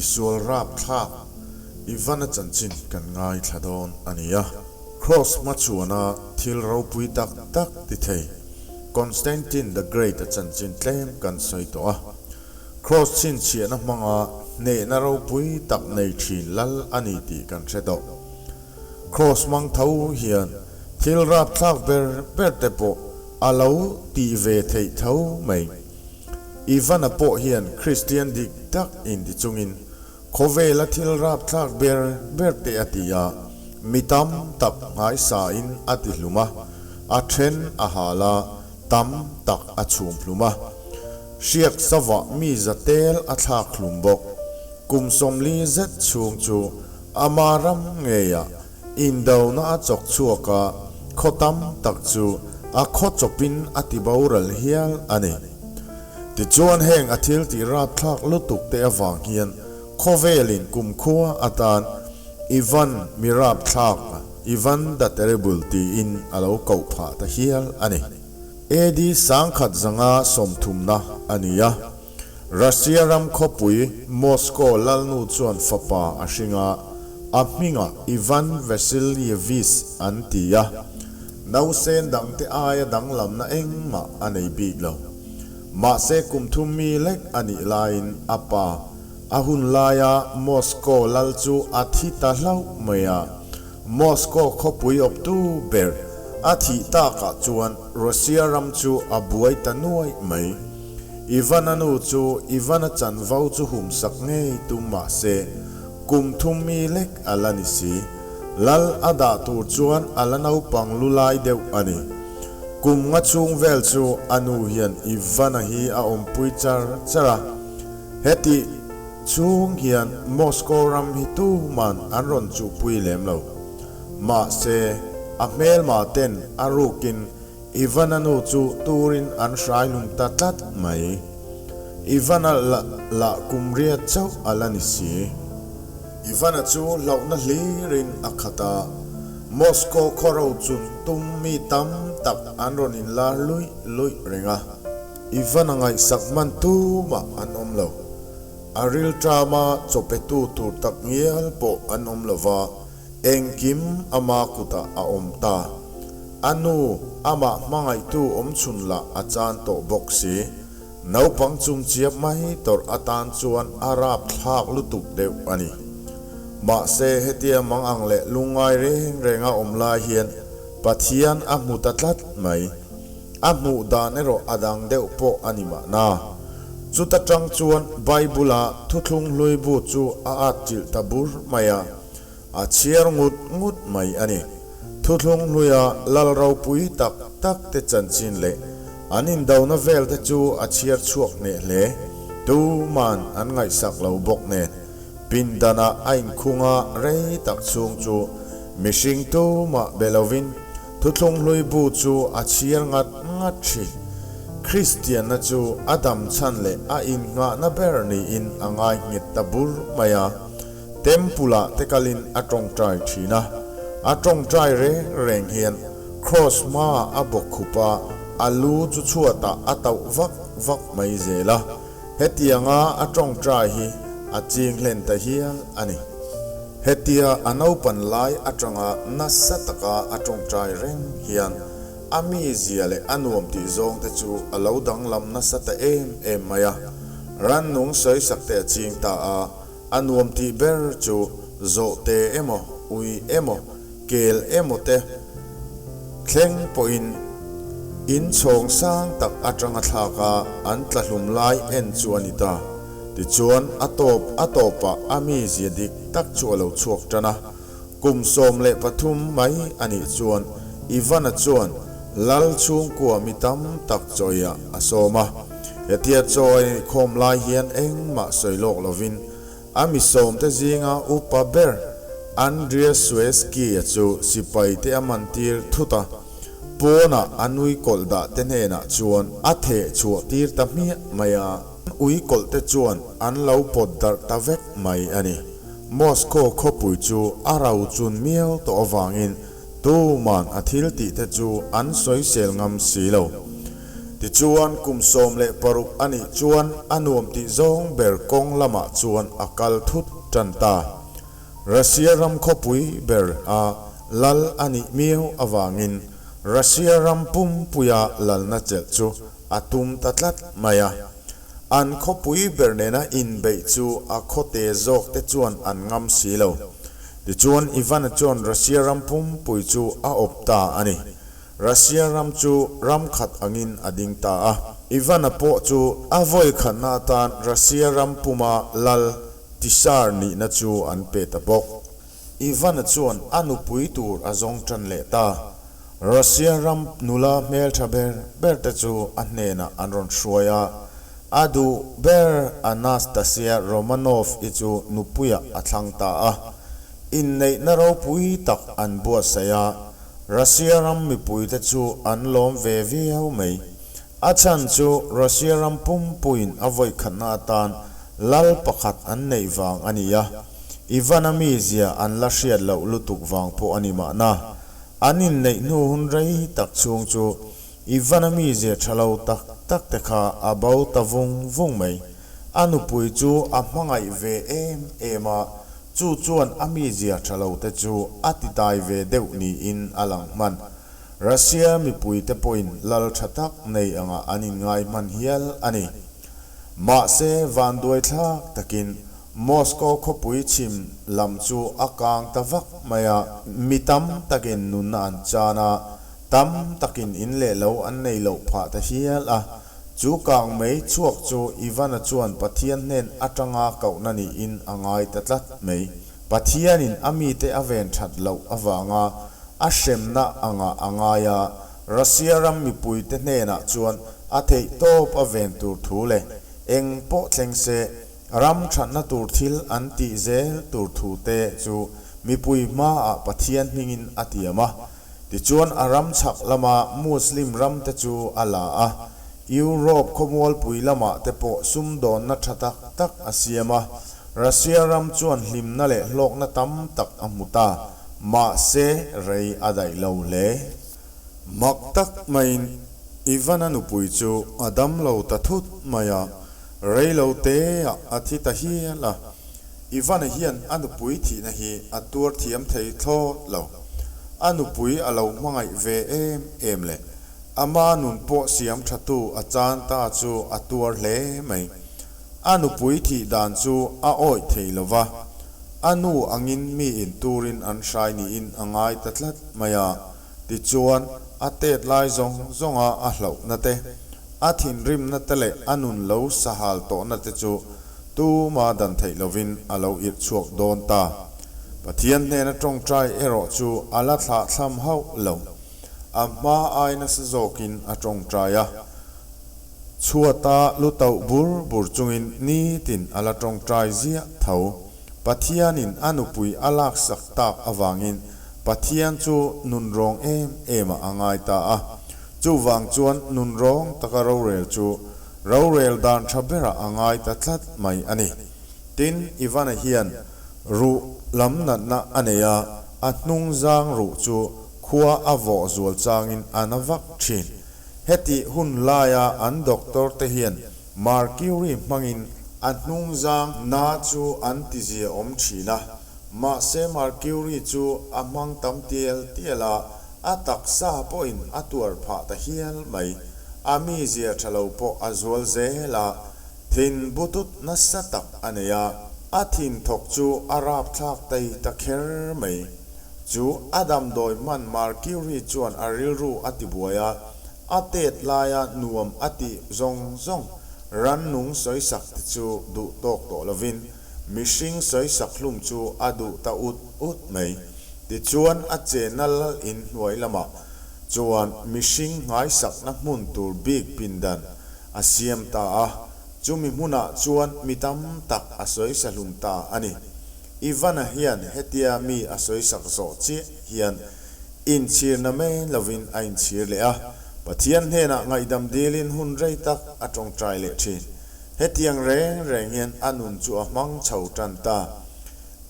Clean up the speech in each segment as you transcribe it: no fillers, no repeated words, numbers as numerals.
Misual rapthlak Ivan-a chanchin kan ngaithla dawn a ni a. Kraws hmachhuana thil ropui tak tak ti thei Constantine the Great-a chanchin tlem kan sawi tawh a. Kraws chhinchhiahna hmanga hnehna ropui tak nei thin lal a ni tih kan hre tawh. Kraws hmang tho hian thil rapthlak ber ber te pawh a lo tih ve theih tho mai. Ivan-a pawh hian Kristian dik tak inti chungin khawvela thil rapthlak ber ber te a ti a, mi tam tak nghaisain a ti hlum a, a then a hal a, tam tak a chhum hlum a. Hriak savah mi za tel a thlak hlum bawk. Kum 40 zet chhung chu ama ram ngeiah Indona a chawk chhuak a, khaw tam tak chu a khaw chawpin a ti boral hial a ni. Tichuan heng a thil tih rapthlak lutuk te avang hian khawvelin kumkhua atan Ivan mi rapthlak, Ivan the Terrible tiin a lo koh phah ta hial a ni. AD 1030na a ni a. Russia ram khawpui Moscow lalnu chuan fapa a hring a, a hmingah Ivan Vasilyevich an ti a. Nausen dangte aia danglamna engmah a nei bik lo. Mahse kum thum mi lek a nih laiin a pa, a hun laia Moscow lal chu a thi ta hlauh mai a. Moscow khawpui awptu ber a thih takah chuan Russia ram chu a buai ta nuai mai. Ivan-a nu chu Ivan-a chanvo chu humsak ngei tum mah se, kum thum mi lek a la ni si. Lal a dah tur chuan a la naupang lu lai deuh a ni. Kum nga chhung vel chu a nu hian Ivan-a hi a awmpui char char a. Heti chhung hian Moscow ram hi tuman an rawn chuhpui lem lo. Mahse, a hmelma ten a rukin Ivan-a nu chu turin an hrai lung ta tlat mai. Ivan-a la lah kum riat chauh a la ni si. Ivan-a chu hlauhna hlirin a khat a, Moscow khawro chun tum mi tam tak an rawn inlar luih luih reng a. Ivan-a ngaihsak hman tumah an awm lo. A rilṭama chawpetu tur tak ngial pawh an awm lo va. Engkim ama kutah a awm ta. A nu, amah hmangaihtu awmchhun lah a chan tawh bawk si. Naupang chungchiap mai tawrh atan chuan a rapthlak lutuk deuh a ni. Mahse, hetia mang ang leh lungngai reng renga awm lai hian Pathian a hmu ta tlat mai. A hmuh dan erawh a dang deuh pawh a ni mahna. Chuta tang chuan Bible-a thuthlung hlui bu chu a atchilh ta bur mai a. A chhiar ngut ngut mai a ni. Thuthlung hluia lal ropui tak tak te chanchin leh an indona vel te chu a chhiar chhuak hneh hle. Tuman an ngaihsak lo bawk nen pindana a inkhung a rei tak chhung chu mihring tumah be lovin thuthlung hlui bu chu a chhiar ngat ngat thin. Kristianna chu a dam chhan leh a innghahna ber niin a ngai nghet ta bur mai a. Temple ah te kalin a tawngtai thin a, a tawngtai reng reng hian Kraws hma a bawk khup a, a lu chu chhuatah a tauh vak vak mai zel a, hetianga a tawngtai hi a ching hlen ta hial a ni. Hetia a naupan lai atanga nasa taka a tawngtai reng hian a mizia leh a nuam tih zawng te chu a lo danglam nasa ta em em mai a, rannung sawisak te a ching ta a, A nuam tih ber chu zawhte emaw, ui emaw, kel emaw te thleng pawhin in chhawng sang tak atanga thlak a an tla hlum lai en chu a ni ta. Tichuan a tawp a tawpah a mizia dik tak chu a lo chhuak tan a. Kum 13 mai a nih chuan Ivan-a chuan Lal chhungkua mi tam tak chawiah a sawm a. Hetia chaw a inkhawm lai hian engmah sawi lawk lovin a mi sawmte zinga upa ber Andriy Shueski-a chu sipaite a mantir thut a, pawnah a nui kawlh dah te hnenah chuan a theh chhuah tir ta hmiah mai a, ui kawlh te chuan an lo pawt darh ta vek mai a ni. Moscow khawpui chu a ro chun miau tawh avangin tuman a thil tih te chu an sawisel ngam si lo. Tichuan, kum 16 a nih chuan a nuam tih zawng ber kawng lamah chuan a kal thut tan ta. Russia ram khawpui ber a lal a nih miau avangin Russia ram pumpuia lalna chelh chu a tum ta tlat mai a. An khawpui ber nena inbeih chu a khawte zawk te chuan an ngam si lo. Tichuan Ivan-a chuan Russia ram pumpui chu a awp ta a ni. Russia ram chu ram khat angin a ding ta a. Ivan-a pawh chu a vawi khatna atan Russia ram puma lal Tsar nihna chu an pe ta bawk. Ivan-a chuan a nupui tur a zawng tan leh ta. Russia ram nula hmeltha ber ber te chu a hnenah an rawn hruai a, a duh ber Anastasia Romanov i chu nupuiah a thlang ta a. Inneihna ropui tak an buatsaih a, Russia ram mipuite chu an lawm ve viau mai. A chhan chu Russia ram pumpuiin a vawikhatna atan lal pakhat an neih vang a ni a, Ivan-a mizia an la hriat loh lutuk vang pawh a ni mahna. An inneih hnu hun rei tak chhung chu Ivan-a mizia tha lo tak tak te kha a bo ta vung vung mai. A nupui chu a hmangaih ve em em a, chu chuan a mizia tha lo te chu a ti dai ve deuh niin a lang hman. Russia mipui te pawhin lal tha tak nei angah an inngai hman hial a ni. Mahse, vanduai thlak takin Moscow khawpui chhim lam chu a kang ta vak mai a, mi tam takin nunna an chan a, tam takin in leh lo an nei loh phah ta hial a. Chu kang mei chhuak chu Ivan-a chuan Pathian hnen atanga kohna niin a ngai ta tlat mai. Pathianin a mite a ven that loh avanga a hremna angah a ngai a, Russia ram mipuite hnenah chuan a theihtawp a ven tur thu leh eng pawh thleng se, Ram thatna tur thil an tih zel tur thu te chu mipui hmaah Pathian hmingin a tiam a. Tichuan a ram chhak lama Muslim ram te chu a la a, Europe khawmualpui lamah te pawh sumdawnna tha tak tak a siam a. Russia ram chuan hlimna leh hlawkna tam tak a hmu ta, mahse rei a daih lo hle. Mak tak maiin Ivan-a nupui chu a dam lo ta thut mai a. Rei lo te ah a thi ta hial a, Ivan-a hian a nupui thihna hi a tuar thiam thei thlawt lo. A nupui a lo hmangaih ve em em leh ama nun pawh siam thatu a chan ta chu a tuar hle mai. A nupui thih dan chu a awih thei lo va, a nu angin mi in turin an hrai niin a ngai ta tlat mai a. Tichuan, a tet lai zawng zawnga a hlauhna te, a thinrimna te leh a nun lo sahal tawhna te chu tuma dan theih lovin a lo irh chhuak dawn ta. Pathian hnena tawngtai erawh chu a la thlahthlam hauh lo. A hma ai nasa zawkin a tawngtai a. Chhuata lu tauh bur bur chungin nitin a la tawngtai ziah tho. Pathianin a nupui a laksak tak avangin Pathian chu nunrawng em em ah a ngai ta a. Chuvang chuan nunrawng taka rorel chu rorel dan tha berah a ngai ta tlat mai a ni. Tin, Ivan-a hian ruh lam natna a nei a, a hnung zang ruh chu khua a vawh zual changin a na vak thin. Hetih hun laia an doctor te hian Mercury hmangin a hnung zang na chu an tizia awm thin a. Mahse Mercury chu a hmang tam tial tial a, a taksa pawhin a tuar phah ta hial mai. A mizia tha lo pawh a zual zel a, thin butut nasa tak a nei a, a thin thawk chu a rapthlak tai ta kher mai. Chu a damdawi hman Mercury chuan a rilru a tibuai a, a tet laia nuam a tih zawng zawng rannung sawisak te chu duh tawk tawh lovin Mihring sawisak hlum chu a duh ta ut ut mai. Tichuan a chenna lal in hnuai lamah chuan mihring nghaisakna hmun tur bik pindan a siam ta a, chumi hmunah chuan mi tam tak a sawisa hlum ta a ni. Ivan-a hian hetia mi a sawisak zawh chiah hian inchhirna mai lovin a inchhir leh a, Pathian hnenah ngaihdam dilin hun rei tak a tawngtai leh thin. Hetiang reng reng hian a nun chu a hmang chho tan ta.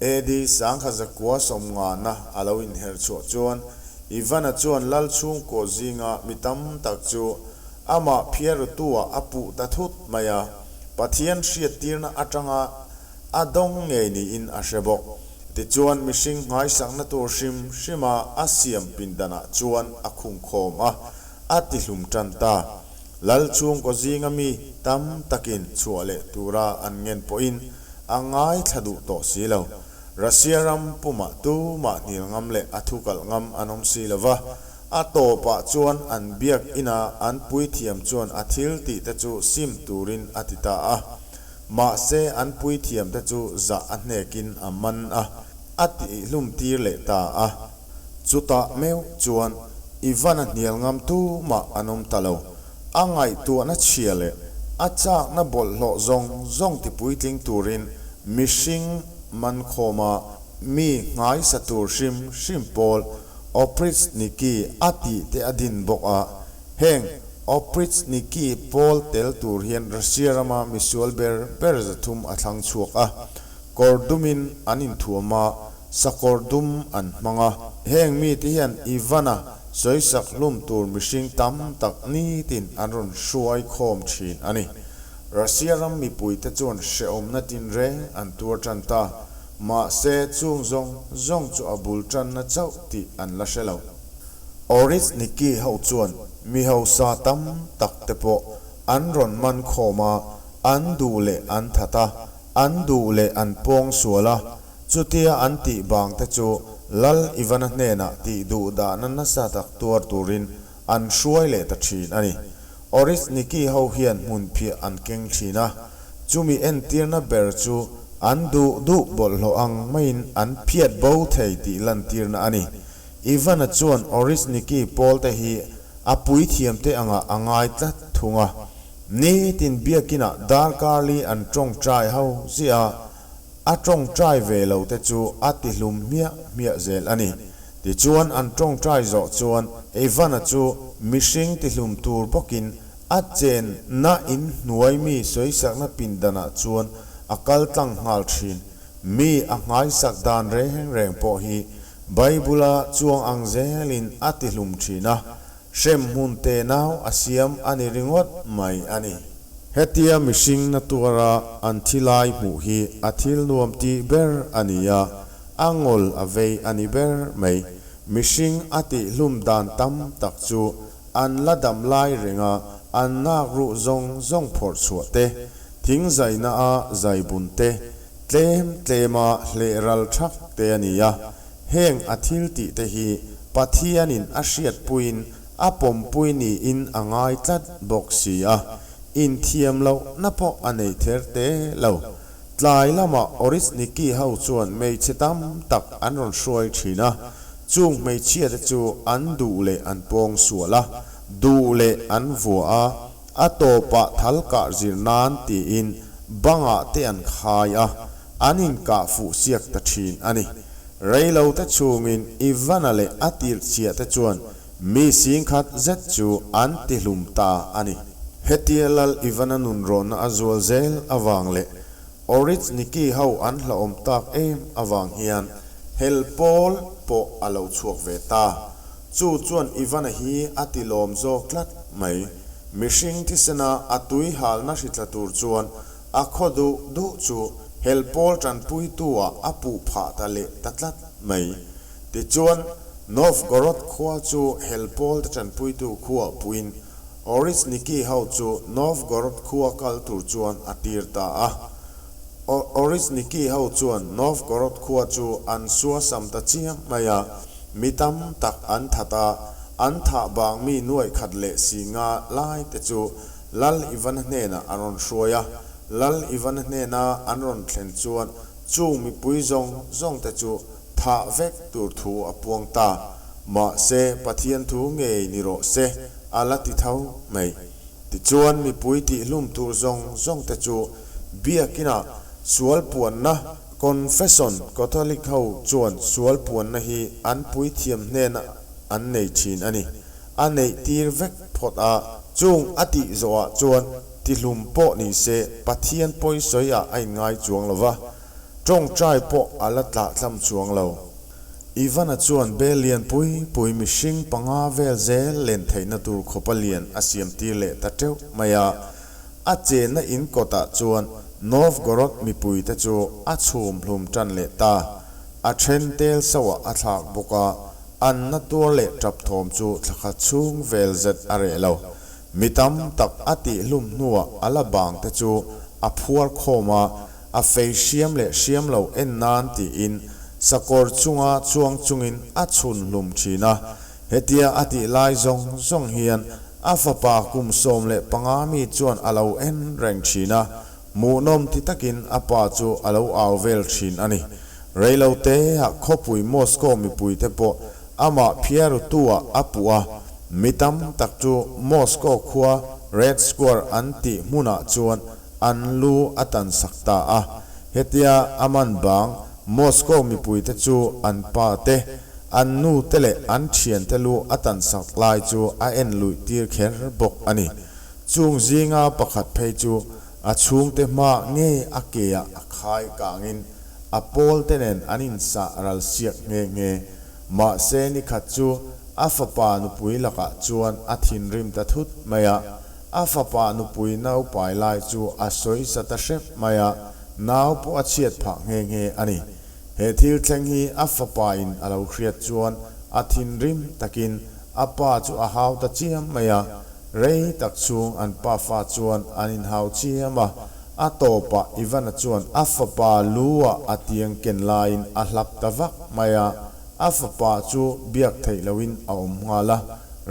AD 1990 na a lo inher chhuah chuan Ivan-a chuan lal chhungkaw zinga mi tam tak chu amah phiarrutu-ah a puh ta thut mai a, Pathian hriattirna atanga a dawng ngei niin a hre bawk. Tichuan mihring nghaisakna tur hrim hrima a siam pindanah chuan a khungkhawm a, a tihlum tan ta. Lal chhungkaw zinga mi tam takin chhuah leh tura an ngen pawhin a ngaithla duh tawh si lo. Russia ram pumah tumah hnial ngam leh a thu kalh ngam an awm si lo va, a tawpah chuan an biak ina an puithiam chuan a thil tih te chu sim turin a ti ta a. Mahse an puithiam te chu zah a hnekin a man a, a tihlum tir leh ta a. Chutah meuh chuan Ivan-a hnial ngam tumah an awm ta lo. A ngaihtuahna chhia leh a chakna bawlhhlawh zawng zawng tipuitling turin mihring mankhawma mi nghaisa tur hrim hrim pawl Oprichniki a tih te a din bawk a. Heng Oprichniki pawl tel tur hian Russia rama misual ber ber 300 a thlang chhuak a. Kawr dumin an inthuam a, sakawr dum an hmang a. Heng mite hian Ivan-a sawisak hlum tur mihring tam tak nitin an rawn hruai khawm thin a ni. Russia ram mipuite chuan hrehawmna tinreng an tuar tan ta. Mahse, chung zawng zawng chu a bul tanna chauh tih an la hre lo. Oritzniki ho chuan mi hausa tam tak te pawh an rawn man khawm a, an duh leh an that a, an duh leh an pawng sual a, Chutia an tih bang te chu Lal Ivana hnenah tih duh dahna nasa tak tuar turin an hruai leh ta thin a ni. Oritzniki ho hian hmunphiah an keng thin a, chumi entirna ber chu an duh duh bawlhhlawh ang maiin an phiat bo thei tih lantirna a ni. Ivana chuan Oritzniki pawlte hi a puithiamte angah a ngai tlat thung a. Nitin biakinah darkar li an tawngtai ho ziah a, A tawngtai ve lo te chu a ti hlum hmiah hmiah zel a ni. Tichuan an tawngtai zawh chuan Eivana chu mihring ti hlum tur bawkin a chen na in hnuai mi sawisakna pindanah chuan a kal tlang nghal thin. Mi a nghaisak dan reng reng pawh hi Bible-a chuang ang zelin a ti hlum thin a, Hrem hmun te nau a siam a ni ringawt mai a ni. Hetia mihring na tuara an thi lai hmuh hi a thil nuam tih ber a ni a, a ngawl a vei a ni ber mai. Mihring a tih hlum dan tam tak chu an la dam lai renga an nak ruh zawng zawng phawrh chhuah te, thing zaina a zai bun te, tlem tlema hleh ral thak te a ni a. Heng a thil tih te hi Pathianin a hriatpuiin a pawmpui niin a ngai tlat bawk si a, inthiam lohna pawh a nei ther te lo. Tlai lamah Oritzniki ho chuan hmeichhe tam tak an rawn hruai thin a, chung hmeichhia te chu an duh leh an pawng sual a, duh leh an vua a, a tawpah thal kah zir nan tiin bangah te an khai a, an inkah fuh siak ta thin a ni. Reilo te chhungin Ivana leh a tirhchhiah te chuan mi singkhat zet chu an tihlum ta a ni. Hetia Lal Ivana nunrawnna a zual zel avang leh Oritzniki ho an hlauhawm tak em avang hian hel pawl pawh a lo chhuak ve ta. Chu chuan Ivana hi a tilawm zawk tlat mai. Mihring thisena a tui halna hritla tur chuan A khaw duh duh chu hel pawl tanpuitu-ah a puh phah ta leh ta tlat mai. Tichuan, Novgorod khua chu hel pawl te tanpuitu khuaah puhin Oritzniki ho chu Novgorod khua kal tur chuan a tir ta a. Oritzniki ho chuan Novgorod khua chu an suasam ta chiam mai a, mi tam tak an that a, an thah bang mi nuaih khat leh si nga lai te chu Lal Ivana hnenah an rawn hruai a, Lal Ivana hnena an rawn thlen chuan chung mipui zawng zawng te chu thah vek tur thu a puang ta. Mahse, Pathian thu ngei ni rawh se, a la ti tho mai. Tichuan mipui tihhlum tur zawng zawng te chu biakinah sual puanna, Confession, Catholic ho chuan sual puanna hi an puithiam hnenah an nei thin a ni. A neih tir vek phawt a, chung a tih zawhah chuan tihlum pawh ni se Pathian pawi sawi ah a inngai chuang lo va, tawngtai pawh a la tlah tlam chuang lo. Ivan-a chuan bel lian pui pui mihring panga vel zel len theihna tur khawpa lian a siam tir leh ta teuh mai a. A chenna in kawtah chuan Novgorod mipuite chu a chhum hlum tan leh ta. A then tel sauhah a thlak bawk a, an na tuar leh tap thawm chu thla khat chhung vel zet a reh lo. Mi tam tak a tih hlum hnuah a la bang te chu a phuar khawm a, a fei hriam leh hriam lo en nan tiin sakawr chunga chuang chungin a chhun hlum thin a. Hetia a tih lai zawng zawng hian a fapa kum 15 mi chuan a lo en reng thin a, hmuhnawm ti takin a pa chu a lo au vel thin a ni. Reilote ah khawpui Moscow mipuite pawh amah phiarutu-ah a puh a, mi tam tak chu Moscow khua Red Square an tih hmunah chuan an lu a tan sak ta a. Hetia a man bang Moscow mipuite chu an pa te, an nu te leh an thiante lu a tan sak lai chu a en luih tir kher bawk a ni. Chung zinga pakhat phei chu A chhungte hma nge a keah a khai kangin a pawl te nen an insah ral siak nghe nghe. Mahse ni khat chu a fapa nupui lakah chuan a thinrim ta thut mai a. A fapa nupui naupai lai chu a sawi sa ta hrep mai a, nau pawh a chhiat phah nghe nghe a ni. He thil thleng hi a fapa in a lo hriat chuan a thinrim takin a pa chu a hau ta chiam mai a. Rei tak chhung an pafa chuan an inhau chiam a, a tawpah Ivan-a chuan a fapa lu-ah a tiang ken laiin a hlap ta vak mai a, a fapa chu biak theih lohin a awm nghal a,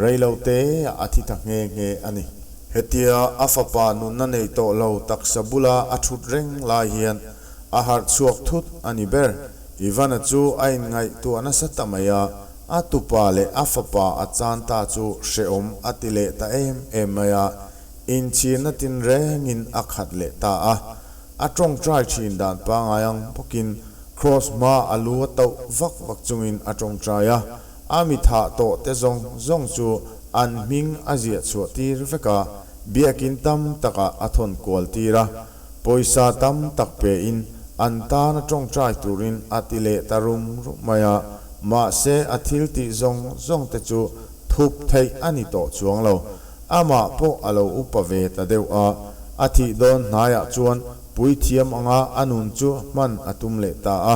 rei lo te-ah a thi ta nghe nghe a ni. Hetia a fapa nunna nei tawh lo taksa bula a thut reng lai hian a harh chhuak thut a ni ber. Ivan-a chu a inngaihtuah nasa ta mai a, A tupa leh a fapa a chan ta chu hrehawm a ti leh ta em em mai a, inchhirna tinrengin a khat leh ta a. A tawngtai thin dan pangai ang bawkin Kraws hma a lu a tauh vak vak chungin a tawngtai a, a mi thah tawh te zawng zawng chu an hming a ziah chhuah tir vek a, biakin tam takah a thawn kual tir a, pawisa tam tak pein an tana tawngtai turin a ti leh ta rum rum mai a. Mahse, a thil tih zawng zawng te chu thup theih a ni tawh chuang lo. Amah pawh a lo upa ve ta deuh a, a thih dawn hnaiah chuan puithiam anga a nun chu hman a tum leh ta a.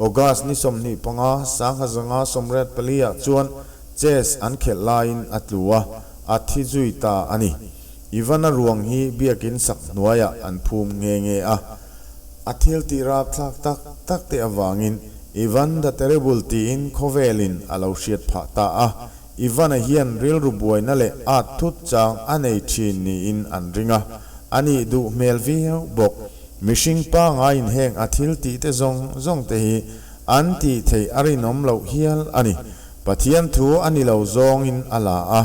August ni 25, 1984 ah chuan chess an khelh laiin a tlu a, a thi zui ta a ni. Ivan-a ruang hi biakin sak hnuaiah an phum nghe nghe a. A thil tih rapthlak tak tak te avangin Ivan the Terrible tiin khawvelin a lo hriat phah ta a. Ivan-a hian rilru buaina leh at thut chang a nei thin niin an ring a, a nih duh hmel viau bawk. Mihring pangaiin heng a thil tih te zawng zawng te hi an tih theih a rinawm loh hial a ni. Pathian thu a ni lo zawngin a la a,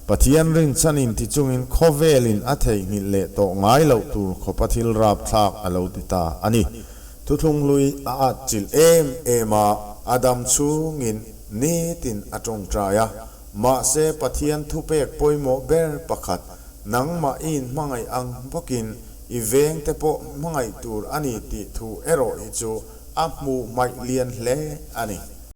Pathian rinchhan in ti chungin khawvelin a theihnghilh leh tawh ngai loh tur khawpa thil rapthlak a lo ti ta a ni. Thuthlung hlui a atchilh em em a, a dam chhungin nitin a tawngtai a. Mahse Pathian thupek pawimawh ber pakhat, nangmah i inhmangaih ang bawkin i vengte pawh hmangaih tur a ni tih thu erawh hi chu a hmuh hmaih lian hle a ni.